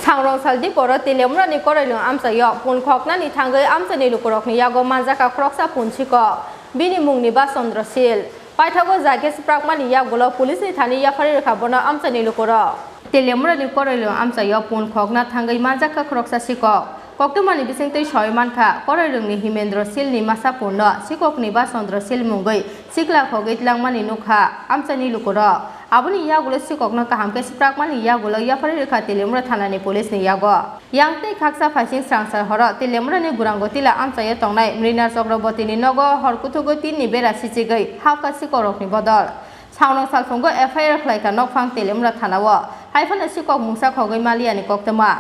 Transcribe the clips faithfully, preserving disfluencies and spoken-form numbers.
Sangrong sal diporo Teliamura ni Korailwng amchaio pun khoknani thangwi amchaini lukurokni yago manjakha khoroksa pun sikok. Bini mungni ba Chandra Sil. Paithago jagesa swprakmani yagulo police ni thani yaphari rwkha bono amchaini lukurok. Teliamura ni Korailwng amchaio pun khokna thangwi manjakha khoroksa sikok. Koktwmani bisingtwi soi mankha, Korailwngni Himendra Sil ni masa punno sikokni ba Chandra Sil mungwi sikla khogwi tlangmani nukha amchaini lukurok. Aboni yagulo sikokno kaham khe swprakmani yagulo yaphari rwkha Teliamura thanani police ni yago. Yang tei khaksa phaising srangsar horo Teliamura ni Gurangotila amchaio tongnai Mrina Chakraborty ni nogo hor kuthugo tin ni bera sichigwi hapkha sikokrokni bodol. Saunang salphungo F I R khlaikha nokphang Teliamura thanao. Haiphano sikok mungsa khogwi maliya ni koktwma.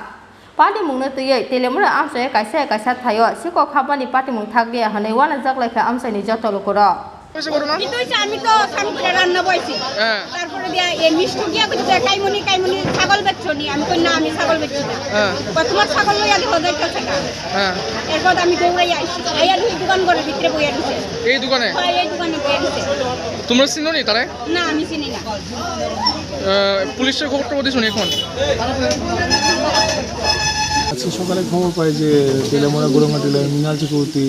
Patimungno twiwi Teliamura amchaio kaisa kaisa thaio sikok hapmani patimung thakliya hwnwi uanajak laikha amchaini joto lukurok. হয়েছে ঘটনা? কি তো হয়েছে, আমি তো স্নান করে রান্না বইছি। হ্যাঁ। তারপরে দিয়া এ মিষ্টি গিয়া কইছে, "কাইমুনি, কাইমুনি, ছাগল বেচছো নি?" আমি কই, "না, আমি ছাগল বেচছি না।" হ্যাঁ। কয়, "তোমার ছাগল লইয়া দেখো, যাইতেছে না।" হ্যাঁ। এরপর আমি দৌড়াই আইছি, আইয়া দুই দোকান করে ভিতরে বইয়া দিছে। এই দোকানে? হ্যাঁ, এই দোকানে বইয়া দিছে। তোমরা চিনো নি তারে? না, আমি চিনি না। আহ, পুলিশের খবর টবর দিছো নি এখন? আজকে সকালে খবর পাই যে তেলেমুড়া গোরঙ্গাটিলা মৃণাল চক্রবর্তী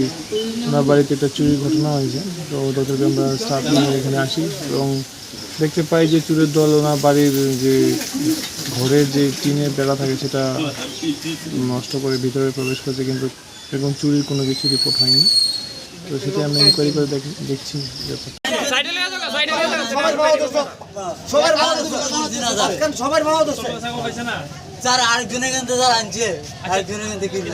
ওনার বাড়িতে একটা চুরির ঘটনা হয়েছে। তো ওদের থেকে আমরা স্টাফ নিয়ে এখানে আসি এবং দেখতে পাই যে চোরের দল ওনার বাড়ির যে ঘরের যে টিনের বেড়া থাকে সেটা নষ্ট করে ভিতরে প্রবেশ করেছে, কিন্তু এরকম চুরির কোনো কিছু রিপোর্ট হয়নি। তো সেটা আমরা ইনকোয়ারি করে দেখ-, দেখছি ব্যাপারটা। সবার বাবা দোষ। সবার বাবা দোষ। আজকাল সবার বাবা দোষ। স্যার, আরেকজনে কিন্তু স্যার আনছে। আরেকজনে কিন্তু কিনছে।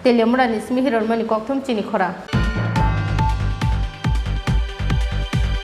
Teliamura ni simi hirormani kokthum chini khorang.